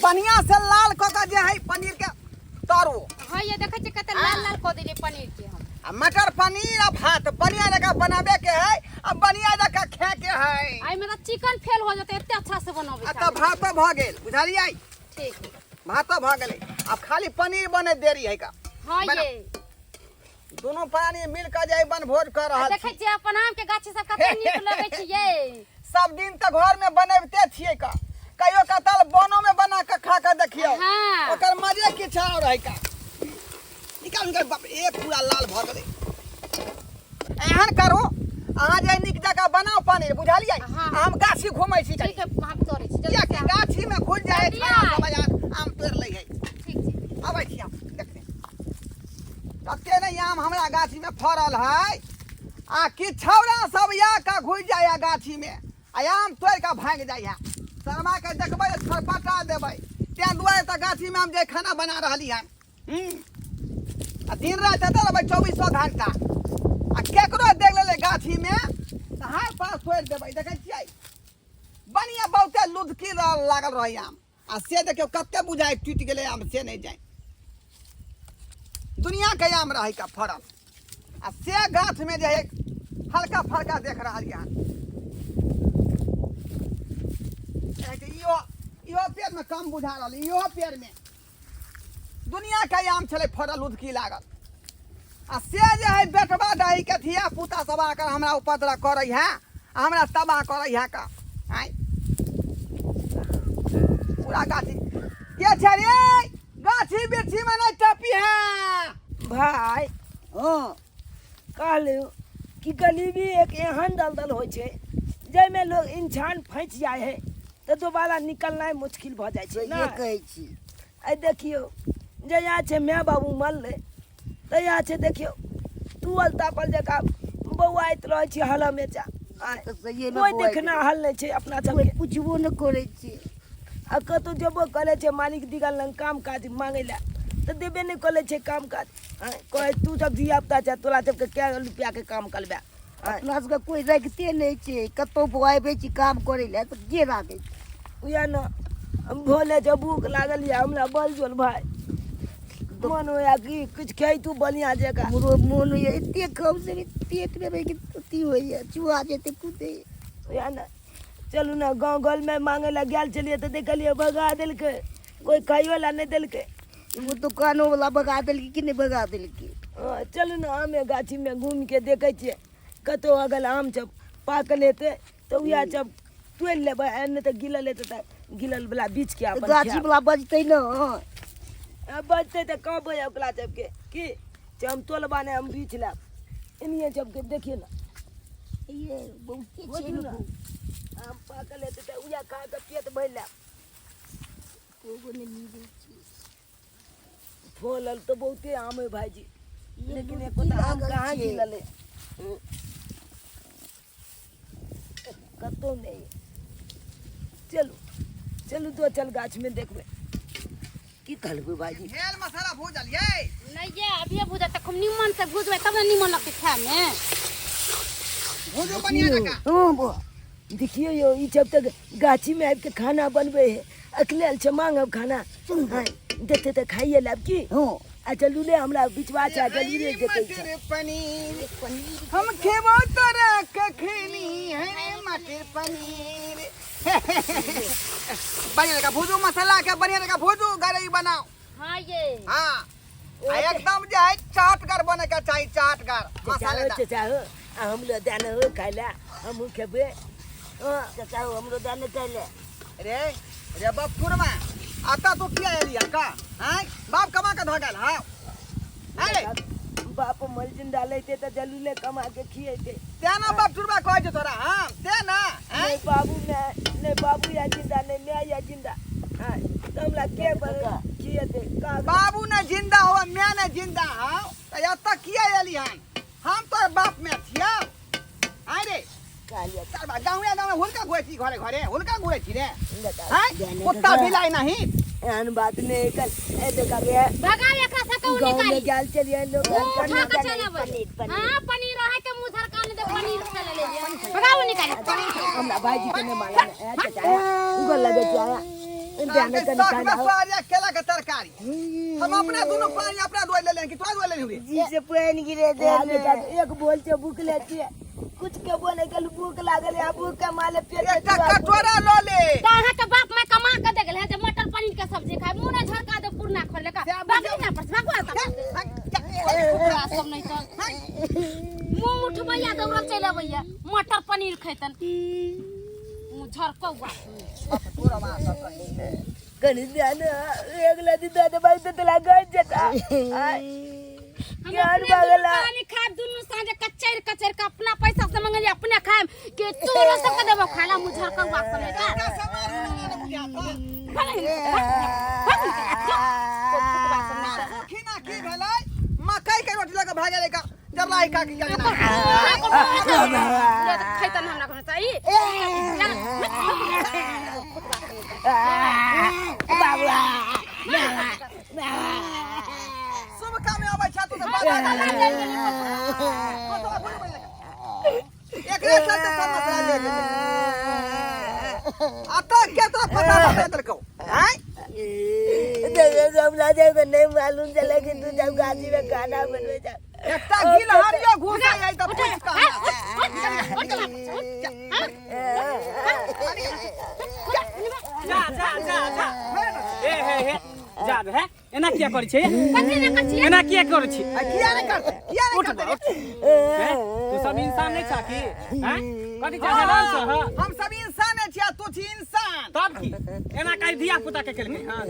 बढ़िया से लाल कऽ के जे है पनीर के तरू। हाँ ये देखै छियै कते लाल लाल कऽ देलियै पनीर के हम। आ मटर पनीर आ भात बढ़िया जकाँ बनाबे के है आ बढ़िया जकाँ खाए के है। एहिमे तऽ चिकन फेल हो जेतै एते अच्छा से बनाबै। आ तऽ भातो भऽ गेल, बुझलियै? ठीक। भातो भऽ गेलै, आब खाली पनीर बने देरी है का। हाँ। बनाउ। ये दुनू प्राणी मिल कऽ जे बनभोज कऽ रहल देखै छी। छियै अपन आम के गाछी सब कते नीक लगै छै ये। सब दिन तऽ घर में बनबिते छियै का, कहियो कताल बनो में बना कऽ खा कऽ देखियौ। हाँ। ओकर मजे किछु और है का। निकाल निकाल, बाप रे, एक पूरा लाल भऽ गेलै। एहन करू, अहाँ जे नीक जकाँ बनाउ पनीर, बुझलियै? हाँ। हम गाछी घुमै छी। ठीक है, हम तोड़ै छी जल्दी। कियाकि गाछी में घुसि जाइ है जल्दी छाया आइ। सब आम आम तोड़ि लै है। ठीक छै। अबै छी हम देखते। कते नहि आम हमरा गाछी में फड़ल है आ कि छौड़ा सब या का घुसि जाइ है गाछी में आ आम तोड़ि कऽ भागि जाइ है। शर्मा के देखबै तऽ छरपटा देबै। तें दुआरे तऽ गाछी में हम जे खाना बना रहली हन। आ दिन राति एतऽ रहबै चौबीसो घंटा आ केकरो देख लेलै गाछी में तऽ हाथ पास तोड़ि देबै। देखै छियै बढ़िआँ बहुते लुधकी लागल रहै आम आ से देखियौ कते बुझाइ टूटि गेलै आम, से नहि जाय दुनिया के आम रहै का फड़ल आ से गाछ में जे है हल्का फल्का देख रहल हन। इहो इहो पेड़ में कम बुझा रहल, इहो पेड़ में दुनिया के आम छलै फड़ल उधकी लागल आ से जे है बेटबा दाही के धिया पुता सब आकर हमरा उपद्रव करै है आ हमरा तबाह करै है का। आँय, पूरा गाछी के छै रे? गाछी बिरछी में नहीं टपी है भाई। हाँ। कहलू कि गरीबी एक एहन दलदल होइ छै जाहिमे लोग इंसान फँसि जाइ है तऽ दोबारा निकलनाइ मुश्किल भऽ जाइ छै। सहिए ने कहै छी। आइ देखियौ जहिया छै माय बाबू मरलै तहिया छै देखियौ तुअल तापल जकाँ बौआइत रहै छी हलमेचा। आँय, तऽ सहिएमे कोइ बौआइत देखना हल नहि छै अपना कोइ सबके, पुछबो नहि करै छै आ कतहु जेबो करै छै मालिक दिगल लग काम काज मांगै लए तऽ देबे नहि करै छै काम काज। आँय, कहै तू सब धिया पुता छै, तोरा सबके कए रुपैआके काम करबै? आँय, अपना सबके कोइ राखिते नहि छै। कतहु बौआबै छी काम करै लए तऽ के राखै छै? उएह ने भोले जे भूख लागल यऽ हमरा, बल जोल भाय मन होया कि किछु खैतू बढ़िआँ जकाँ। हमरो मोन होइए एते खाउ से पेटमे रहि के अथी होइए, चुहा जेतै कुदै। उएह ने, चलू ने गाँव घरमे मांगै लए गेल छलियै तऽ देखलियै भगा देलकै, कोइ खाइयो लए नहि देलकै। ओ दोकानो वाला भगा देलकै कि नहि भगा देलकै? हँ, चलू ने आमे गाछीमे घूमिके देखै छियै कतहु अगल आम सब पाकल हेतै तऽ उएह सब तोड़ि लेबै, आ नहि तऽ गिलल हेतै तऽ गिलल वला बीछके तऽ अपन गाछी खायब। वाला बजतै ने? आ बचतै तऽ कहबै ओकरा सबके कि जे हम तोलबा नहि, हम बीछ लेब। एनिये सबके देखियौ ने। ये बहुते छै। बुझू ने आम पाकल हेतै तऽ उएह खा कऽ पेट भरि लेब। एगो नहि मिलै छै। फलल तऽ बहुते आम है भाईजी, ये लेकिन लुधकी एको तऽ आम लागल कहाँ छै। गिलल है? कतहु नहि। चलू चलू तो चल गाछमे देखबै। की कहलबै भाईजी? भेल मसाला भूजल यै? नहि ये, अभिये भूजत तऽ खूब निमन से भूजबै तब ने निमन लगतै खायमे। भूजू बढ़िया जकाँ। हँ बौआ। देखियौ यौ, ई जब तक गाछीमे आबि कऽ खाना बनबै है, अखले आयल छै, मांगब खाना। हाँ, देतै तऽ खाइए लेब की। हँ। आ चलू ले, हमरा विश्वास है जरूरे देतै छै। मटर पनीर हम खेबो तोरा कखनी है रे मटर पनीर। बढ़िया जकाँ भूजू मसाला के, बढ़िया जकाँ भूजू, गरई बनाओ। हाँ ये। हाँ, आ एकदम जे है चाटगर बने के चाही, चाटगर। चाचा हो। मसालेदार। चाचा हो, आ हमरो दाना हो खाइ लए, हमहूँ खेबै। हाँ। चाचा हो, हमरो दाना खाइ लए। रे रे बाप थुरमा, आता तू किया एली है का? आय बाप कमा के धऽ गेल हौ? आय रे। बाप मर जिंदा लेते तऽ जरूरे कमा के खिएते। ते ना बाप चुरबा कहै छै तोरा हम ते ना? आँय? नहीं बाबू, मैं नहीं बाबू या जिंदा नहीं मैं या जिंदा। हाँ, तऽ हमरा के खिएते का? बाबू ने जिंदा हो, मैं ने जिंदा हौ तऽ एतऽ किया एली हन? हम तोर बाप में छियौ। आय रे। कहलियै। चल बा, गाँवे गाँवे हुनका घुरै छी, घरे घरे हुनका घुरै छी रे। बता। आँय, कुत्ता बिलाइ नहीं। एहन बात नहीं कल ए देखा गया। भगाओ एकरा सबके, उ गाँव में निकाली। गेल चलिए लोग। मुँह उठा के चल अबै। पनीर, पनीर। हाँ, पनीर रहै के मुँह झरका नहि दे, पनीर खाय ले ले। भगाओ निकाली। हमरा भाईजी के नहीं माला ए चाचा, गोर लगे छै आया। जाने कनी साग में खाना स्वाद या केला के तरकारी हम अपना दोनों पानी अपना दुआई ले लें कि तोरा दुआई ले लें जी से पानि गिरे दे एक बोल छै भूख ले छियै कुछ के बोले के भूख लागल है भूख के माले पेट में एकटा चूहा कटोरा लऽ ले त अहाँ के बाप माय कमा के दे गेल है जे मटर पनीर के सब्जी खाए मुंह ने झरका दे पुरना खोल का से बागरी ना पर भागो बुझियौ। सब नहीं तो मुंह उठबैया दौड़ल चलि अबैया मटर पनीर खैतन मुंह झरकौआ तोरा माँ सब कही। कनी ध्यान एक लदी दे दे भाई तो तला गज जता आय, हम यार अपने दुनू बगला। पानी खाब दुनू साँझे कचैर कचैर के अपना पैसा से मंगली अपने खाएम के तोरो सब के देबो खाला मुंह झरकौआ सब नहीं एकटा का सामान ना बुझाता। खीना की भेलै मकई के रोटी लऽ के भागि गेलै का जरलाही काकी के अंगना। खैतन हमरा घर से ई शुभ काम में अबै छै तू तऽ बाबा एकरे चलते सब मसला ले गेलै आ तऽ के तोरा पता बता देलकौ आँय देखो हमरा जब नहीं मालूम चला कि तू जब गाछी में खाना बनवे जा एकटा गिल हरियो घुसै जाइ तऽ पूछ कऽ जा जा जा जा हे हे हे जा हे एना किया करै छै कथी ने कथी एना किया करै छै आ किया नहि करतै किया नहि उठ करतै उठ हे, तू सब इंसान नहीं छा की हैं कथी छा हैरान छह हँ? हम सब इंसान छियै तू छी इंसान तब की एना काहे धिया पुता के केलकै हँ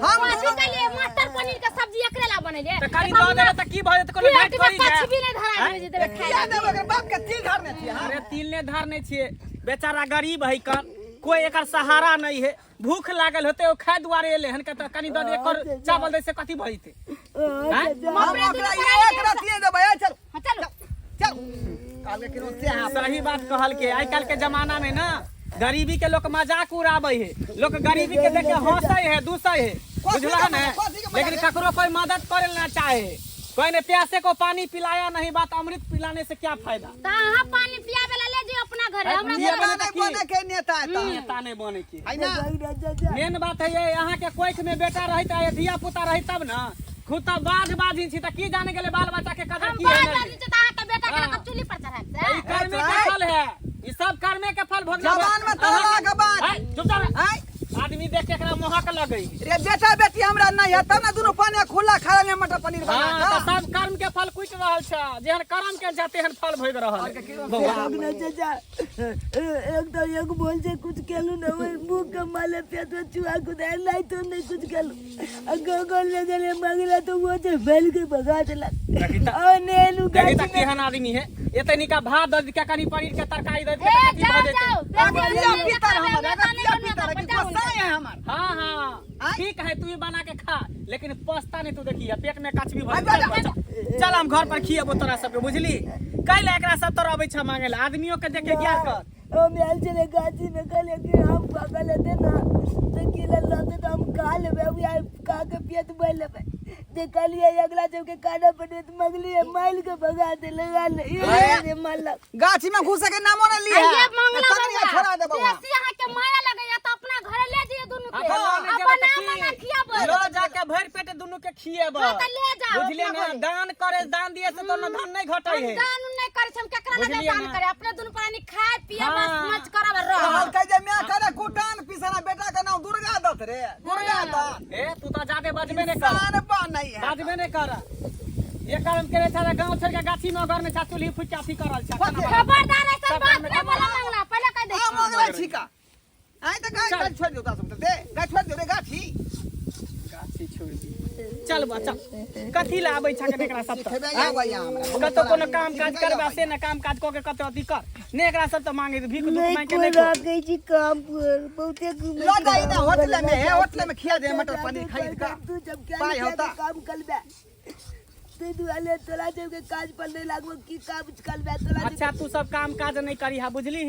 हम कथी के मटर पनीर के सब्जी एकरे ला बनेले तऽ कनि दऽ देबै तऽ की भऽ जेतै कोनो पेट घाट में थोड़ी कछ छै भी नहीं धरा देबै जे देबै खाय किया देबै ओकर बाप के तिल धरने छियै हम अरे तिल ने धरने छियै बेचारा गरीब है कन कोई एकर सहारा नहीं है भूख लागल होते ओ खाय दुआरे एले हन के तऽ कनि दऽ दे एकर चावल दै से कथी भऽ जेतै आँय? हम ओकरा एक रत्ती नहि देबै ए, चल हां चलो चल कहलकै कि से अहाँ सही बात कहल के आइ काल्हि के जमाना में ना गरीबी के लोग मजाक उड़ाबै है लोग गरीबी के देख के हंसै है दूसै है बुझला ने कथी के मजाक लेकिन ककरो कोई मदद करे ना चाहे कोई ने प्यासे को पानी पिलाया नहीं बात अमृत पिलाने से क्या फायदा त अहाँ पानी पियाबे ला ले जियो अपना घरे हमरा पियाबे नेता ला नहि की? बने के नेता है तऽ नेता नहीं बने के है ना मेन बात है ये यहाँ के कोख में बेटा रही या धिया पुता रही तब ना खुद तऽ बाझ बाझी छी तऽ की जाने गेले बाल बच्चा के कदर हम की है बाज नहीं। बाजी त अहाँ के बेटा के हाँ। रखब चूल्ही पर चढ़ाब से ई कर्मे के फल है ई सब कर्मे के फल भोगना जवान में तोरा के बात। चुप जा आँय आदमी देख के एकरा मोहक लगई रे बेटा बेटी हमरा नहीं है तब ना दुनू पानी खुला खा ले मटर पनीर बना हाँ के तऽ सब कर्म के फल कुटि रहल छै जेहन कर्म के छै तेहन फल भोग रहल है बौआ ना चाचा एक तो एक बोल से कुछ केलू ना वही मुंह के माले पेट में चूहा कुदाए नहीं तो नहीं कुछ केलू अगर गोल ले गेले मांगला तो वो तो फैल के भगा देला देखी तऽ- और नेलू देखी गाछी तऽ केहन आदमी है एते निका भात दऽ दिका कनि पनीर के तरकारी दऽ ए दिका तऽ कथी जाओ भऽ जेतै जाओ अगर पिया पीतर हमर अगर पिया पीतर है कि गोस्सा है हमर हाँ हाँ आँय? ठीक है तू ही बना के खा लेकिन पछता नहीं तू देखिए पेट में कचबी भर आइ, चल, चल, चल हम घर पर खिएबो तोरा सबके बुझली कैला एकरा सब तोरा अबै छ मांगे ला आदमियों के देखे ज्ञान कर हम आयल छलै गाछी में कहलियै कि हम पकल हेतै ने तऽ की लऽ लतै तऽ हम खा लेबै अभी आइ खा के पेट भरि लेबै देखलियै अगला सबके खाना बनबैत मंगलियै मारि के भगा देलक आ नहि मारलक गाछी में घुसे के नामो नहीं लिया आइए मंगला तखनी छोड़ा देबो बौआ बेसी अहाँ के माया लगैया तऽ अपना घरे ले जइयो दुनू के हाँ, आ बना बना खियाबै लो जाके भरि पेट दुनू के खिएब हाँ, तऽ ले जाओ बुझलिए अपना ना घरे। दान करे दान दिए से तो न धन नहीं घटे हम है दान उन नहीं करै छी हम केकरा लगे बुझलियै दान ना? करे अपने दुनू प्राणी खाय पिए बस हाँ। मौज करब आ रहब कहलकै जे माय करे कुटान पिसना बेटा के नाम दुर्गा दत्त रे दुर्गा दत्त ए तू तो ज्यादा बजबे नहीं कर इंसान बनै है बजबे नहीं कर ये कर्म करे छा गांव छोड़ के गाछी में घर में छा चूल्ही फुट के अथी करल छा खबरदार ऐसन बात नहीं बोला मंगला पहले कह दे आ मंगला छिका आइ तऽ गाय गाछ छोड़ि दियौ सब दे गाछ छोड़ि दियौ रे गाछी गाछी छोड़ दी चल बा चल कथी ला आबै छा के एकरा सब तऽ? खेबै आबै हमरा कतौ कोनो काम काज करबा से ने काम काज कऽ के कतौ अथी कर ने एकरा सब तऽ मांगे भीख दुख नहीं मांग के कोई नहीं खो। राखे छी काम पर बहुते घूमे लऽ जाइ ने होटल में हे होटल में खिया दे मटर पनीर खरीद का तू जब क्या पाइ होता। काम करबे ताहि दुआरे तोरा सबके काज पर नहि लागबो की काम करबे तोरा अच्छा तू सब काम काज नहीं करीहा बुझली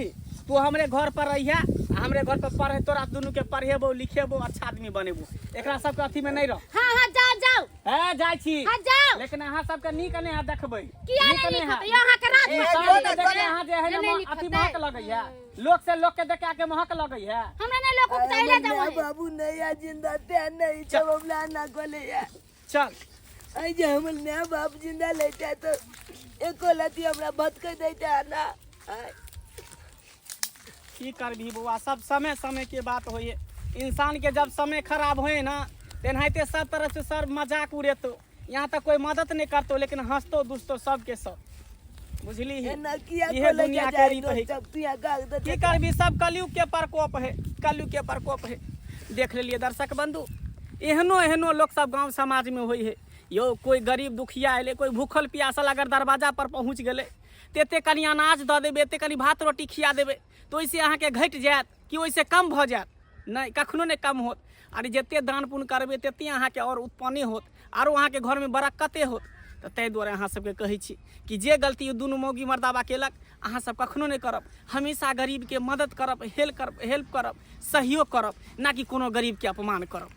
तू हमरे घर पर रहिहा आ हमरे घर पर पढ़े तोरा दुनू के पढ़ेबो लिखेबो अच्छा आदमी बनेबो एकरा सबके अथी में नहीं रह हाँ हाँ जाओ जाओ जाओ। ए जाइ छी। हाँ जाओ। लेकिन अहाँ सबके नीक नहि हैत देखबै। किया नीक नहि नीक हैत। होतै? अहाँ के रात ई में साँझ जो के ने, देखले जो ने। अहाँ जे है नहि ने नीक अथी होतै। महक लगैया, लोक से लोक के देखे के महक लगैया। हमरा नहि लोक उपजाइले हमर जाओ। माय बाबू नहीं है जिंदा ते नहीं जब हमरा ना कोले है। चल। आई जे हमर माय बाप जिंदा लेते तो एको लती हमरा भटक देते ना। आय। की करबी बौआ, सब समय समय के बात होइए। इंसान के जब समय खराब होए ना तेनाहिते सब तरह से सर मजाक उड़ेतो, यहाँ तक कोई मदद नहीं करतो, लेकिन हंसतो दुसतो सबके सब, बुझली ही? एना किया इहे कोले दुनिया के जाय रीत है। सब तू यहाँ गाग दे। की करबी, सब कलयुग के प्रकोप है, कलयुग के प्रकोप है। देख लेलिए दर्शक बंधु, एहनो एहनो लोग सब गांव समाज में होई है यो। कोई गरीब दुखिया एले, कोई भूखल प्यासल अगर दरवाजा पर पहुंच गेले ते एते कनि अनाज दऽ देबै, एते कनि भात रोटी खिया देबै, तऽ ओहिसँ अहाँके घटि जायत कि ओहिसँ कम भऽ जायत? नहि, कखनो नहि कम होत। आर जते दान पुण्य करबै तते अहाँके आओर उत्पन्ने होत, आरो अहाँके घरमे बरक्कते होत। तऽ ताहि दुआरे अहाँ सबके कहै छी कि जे गलती दुनू मौगी मर्दाबा केलक, अहाँ सब कखनो नहि करब। हमेशा गरीबके मदद करब, हेल्प करब, हेल्प करब, सहयोग करब, ना कि कोनो गरीबके अपमान करब।